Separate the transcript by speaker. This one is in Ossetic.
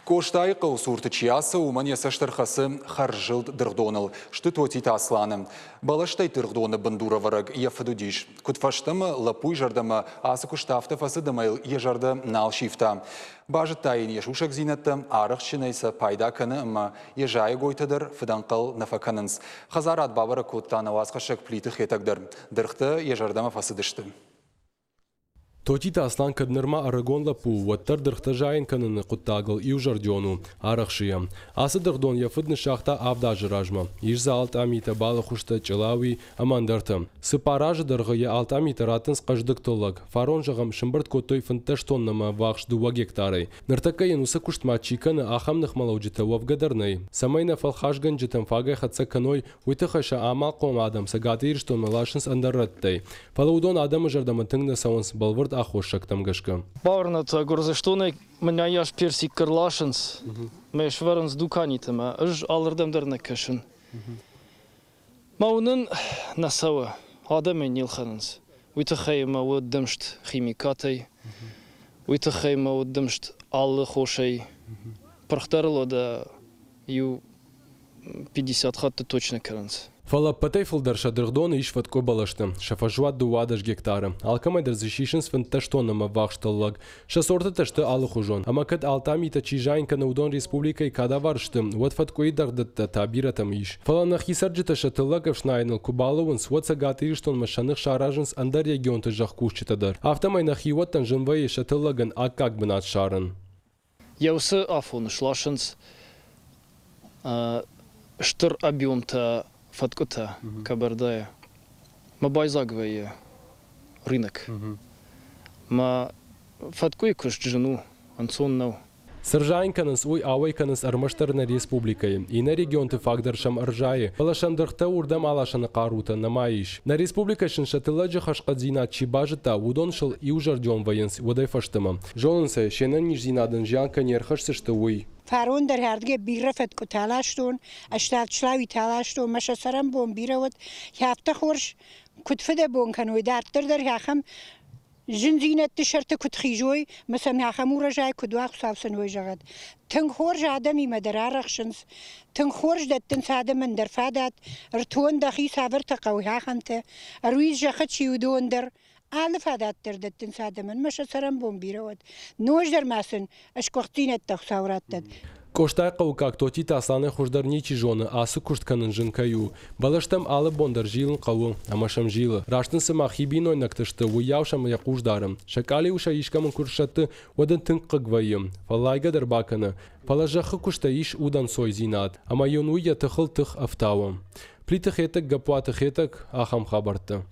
Speaker 1: Къостайы хъӕуы цурты чи ацӕуы, уымӕн йӕ цӕст ӕрхӕцы хӕрззылд дыргъдоныл, сты Тотиты Асланы. Бӕлӕстӕй дыргъдоны бындурӕвӕрӕг йӕ фыд уыдис. Куыд фӕстӕмӕ лӕппуйы зӕрдӕмӕ ацы куыст афтӕ фӕцыд ӕмӕ йыл йӕ зӕрдӕ нал сивта. Базыдта йын йӕ сусӕгдзинӕдтӕ, арӕхстджынӕй сӕ пайда кӕны ӕмӕ йӕ зайӕгойтӕ дӕр фыдӕнхъӕл нӕ фӕкӕнынц. Хӕдзарад бабӕрӕг кодта нӕ уацхӕссӕг Плиты Хетӕг дӕр. Дыргътӕ йӕ зӕрдӕмӕ фӕцыдысты.
Speaker 2: Тотиты Аслан кӕд нырма ӕрыгон лӕппу у, уӕддӕр дыргътӕ зайын кӕныны хъуыддагыл иузӕрдион у, арӕхсы йӕм. Ацы дыргъдон йӕ фыд ныссагъта авд азы размӕ. Ис дзы алтъамитӕ, балыхуызтӕ, чъылауи ӕмӕ ӕндӕртӕ. Цыппар азы дӕргъы йӕ алтъамитӕ раттынц хъӕздыг тыллӕг. Фарон, зӕгъӕм, сымбырд кодтой 15 тоннӕмӕ ӕввахс дыууӕ гектарӕй. Ныртӕккӕ йын уыцы куыстмӕ чи кӕны, ахӕм ныхмӕлӕуджытӕ уӕвгӕ дӕр нӕй. Цӕмӕй нӕ фӕлхасгӕнджытӕм фагӕй хӕццӕ кӕной, уый тыххӕй сӕ амалхъом адӕм Цӕгат Ирыстонмӕ ласынц ӕндӕр рӕттӕй. Фӕлӕ уыдон адӕмы зӕрдӕмӕ тынг нӕ цӕуынц бӕлвырд аххосӕгтӕм гӕсгӕ.
Speaker 3: Бауырнӕд, Гуырдзыстонӕй мӕнӕйас персик ӕрласынц, мӕ сӕвӕрынц дуканиты мӕ ӕз алырдӕм дӕр нӕ кӕсын. Мӕ уынын нӕ цӕуы, адӕмӕй не лхӕнынц. Уый тыххӕй мӕ уд дымст химикатӕй, уый тыххӕй мӕ уд дымст алы хосӕй. Пырхдӕр ыл уӕдӕ иу 50 хатты точно кӕнынц.
Speaker 2: Фӕлӕ ӕппӕтӕй фылдӕр сӕ дыргъдоны ис фӕткъуы бӕлӕсты. Сӕ фӕзуат 12 гектары. Алкӕмӕй дӕр дзы сисынц 15 тоннӕмӕ ӕввахс тыллӕг. Сӕ сортытӕ сты алыхуызон. Ӕмӕ кӕд алтъамитӕ чи зайын кӕны, уыдон республикӕйы кадавар сты, уӕд фӕткъуыйы дӕгъдӕттӕ та бирӕтӕм ис. Фӕлӕ нӕхи цӕрджытӕ сӕ тыллӕг ӕфснайыныл куы балӕууынц, уӕд Цӕгат Ирыстонмӕ сӕ ных саразынц ӕндӕр регионты зӕхкусджытӕ дӕр. Афтӕмӕй нӕхиуӕттӕн зын вӕййы сӕ тыллӕгӕн аккаг бынат ссарын.
Speaker 3: Йӕ уыцы афоны сласынц стыр объемтӕ фӕткъуытӕ Кабардайӕ. Мӕ байдзаг вӕййы рынок. Мӕ фӕткъуыйы куыст зын у, ӕнцон нӕу.
Speaker 2: Цы рзайын кӕнынц, уый ауӕй кӕнынц ӕрмӕстдӕр нӕ республикӕйы. Иннӕ регионты фаг дӕр сӕм ӕрзайы, фӕлӕ сӕм дыргътӕ уырдӕм аласыны хъарутӕ нӕма ис. Нӕ республикӕйы сын сӕ тыллӕджы хӕрзхъӕддзинад чи базыдта, уыдон сыл иузӕрдион вӕййынц уӕдӕй фӕстӕмӕ. Зонынц ӕй, се нӕниздзинадӕн зиан кӕй не рхӕсдзысты, уый.
Speaker 4: Фарон дӕр ардыгӕй бирӕ фӕткъуытӕ ластон, ӕстӕвдслауитӕ ластон, мӕ сӕ цӕрӕнбон бирӕ уыд. Афтӕ хорз куыд фыдӕбон кӕной, дарддӕр дӕр ахӕм зындзинӕдты сӕрты куыд хизой, мӕ сӕм ахӕм урожай куыд уа, Хуыцау сын уый зӕгъӕд. Тынг хорз адӕмимӕ дӕр арӕхсынц, тынг хорз дӕттынц адӕмӕн дӕр фадат, ӕртон дӕхи цавӕртӕ хъӕуы, ахӕмтӕ. Ӕруидз зӕххы чи уыдон дӕр алы фадат дӕр дӕттынц адӕмӕн, мӕ сӕ цӕрӕнбон бирӕ уӕд. Ноджыдӕр ма сын сгуыхтдзинӕдтӕ Хуыцау раттӕд.
Speaker 2: Къостайыхъӕуккаг Тотиты Асланӕй хуыздӕр ничи зоны, ацы куыст кӕнын зын кӕй у. Бӕлӕстӕм алы бон дӕр зилын хъӕуы, ӕмӕ сӕм зилы. Раст ын цыма хи бинойнӕгтӕ сты, уыйау сӕм йӕ хъус дары. Сӕ къалиу сӕ искӕмӕн куы рсӕтты, уӕд ын тынг хъыг вӕййы. Фӕллайгӕ дӕр бакӕны. Фӕлӕ зӕххы куыстӕй ис удӕнцойдзинад, ӕмӕ йын уый йӕ тыхыл тых ӕфтауы. Плиты Хетӕг, Гаппуаты Хетӕг, ахӕм хабӕрттӕ.